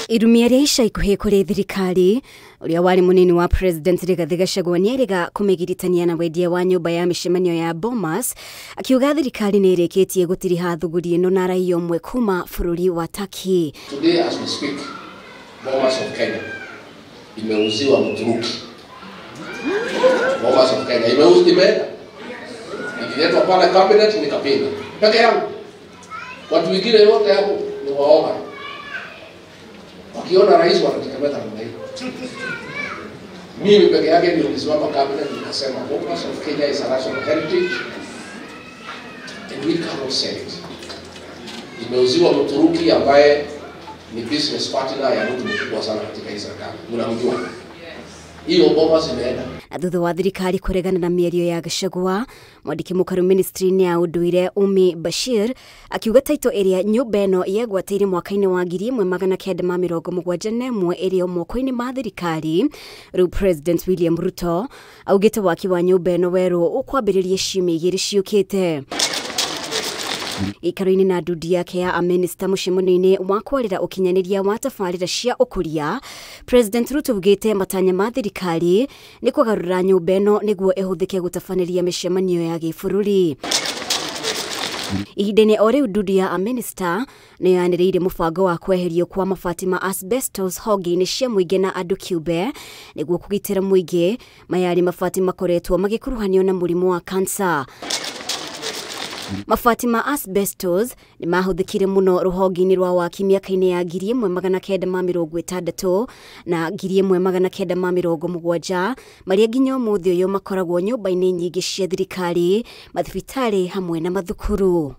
Irumia rĩa ica ikuhĩ kũrĩ thirikari ũrĩa warĩ mũnini wa President Rigathĩ Gachagua nĩerĩga kũmĩgiritania na wendia wa nyũmba ya mĩcemanio ya Bomas, akiuga thirikari nĩ ĩrĩkĩtie gũtiriha thũgũri ĩno na raia ũmwe kuma bũrũri wa Turkey. Today as we speak, Bomas of Kenya imeuziwa Mturuki. Bomas of Kenya imeuziwa, imeenda. Ililetwa pale cabinet nikapinga peke yangu. Watu wengine wote hapo ni waoga. Wakiona rais wanatetemeka namna hiyo. Mimi peke yake ndio nilisimama cabinet nikasema Bomas of Kenya is a national heritage and we cannot sell it. Imeuziwa Mturuki ambaye ni business partner ya mtu mkubwa sana katika hii serikali. Mnamjua. Hiyo Bomas imeenda. Na thutha wa thirikari kũregana na mĩario ya Gachagua, mwandĩki mũkaru ministry-inĩ ya ũndũire Umi Bashir akiuga taito ĩrĩa nyũmba ĩno yegwatĩire mwaka-inĩ wa 1971 ĩrĩ o moko-inĩ ma thirikari. Rĩu President William Ruto augĩte waki wa nyũmba ĩno werũ ũkwambĩrĩria ciumia igĩrĩ ciũkĩte. Gĩikaro-inĩ na ndundu yake ya amĩnĩsta mũcemanio-inĩ wa kwarĩra ũkinyanĩria wa tabarĩra cia ũkũria, President Ruto augĩte matanya ma thirikari nĩ kũgarũra nyũmba ĩno nĩguo ĩhũthĩke gũtabanĩria mĩcemanio ya gĩbũrũri. Ihinda-inĩ o rĩu ndundu ya amĩnĩsta nĩ yanĩrĩire mũbango wa kweherio kwa mabati ma asbestos honge-inĩ cia mũingĩ na andũ kĩũmbe nĩguo kũgitĩra mũingĩ. Maya arĩ mabati makoretwo magĩkuruhanio na mũrimũ wa kansa. Mabati ma asbestos nĩ mahũthĩkire mũno rũhonge-inĩ rwa waki mĩaka-inĩ ya 1960 na 1970, marĩa nginya ũmũthĩ ũyũ makoragwo nyũmba-inĩ nyingĩ cia thirikari, mathibitarĩ hamwe na mathukuru.